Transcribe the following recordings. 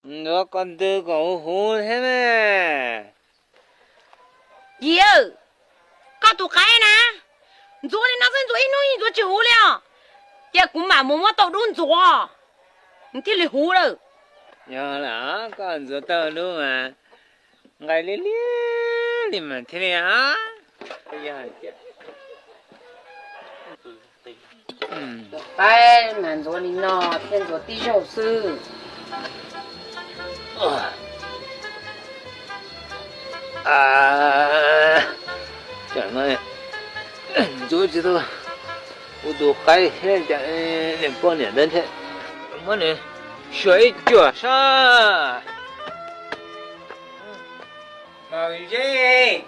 Ntxuav ko tw kom huv huv thiab ne. Yim, koj tus qaib na, ntxuav li no xwb ntxuav ib hnub yeej ntxuav tsis huv li os. Cia kuv mam mus muab tauj dub ntxuav, nws thiaj li huv lawm. Yog lawm, koj ntxuav tauj dub mas nqaij liab liab li mas thiaj li. Qaib mas ntxuav li no thiaj ntxuav tib zaug xwb. Ntxuav tsis tau kuv tus qaib thiab, cas niam poj niam ntawd thiab, muab nws xyuas ib cuam saib. Maum Zeb,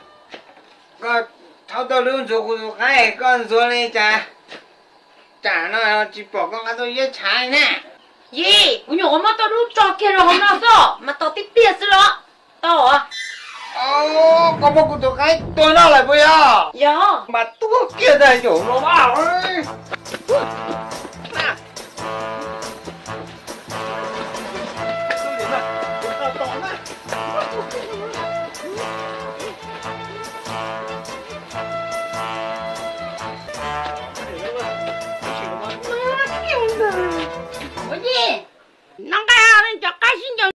koj thauj tauj dub ntxuav kuv tus qaib, koj ntxuav li cas? Tsam no tsis pom koj nqa tau iab tshav li na. Yim, kuv nyuam qhuav muab tauj dub tso kiag rau hauv no xwb mas tos tib pliag xwb los tau. Koj muab kuv tus qaib tua noj lawm puas yog? Yog. Mas tuag kiag ntag yaum los mas. Ua ci,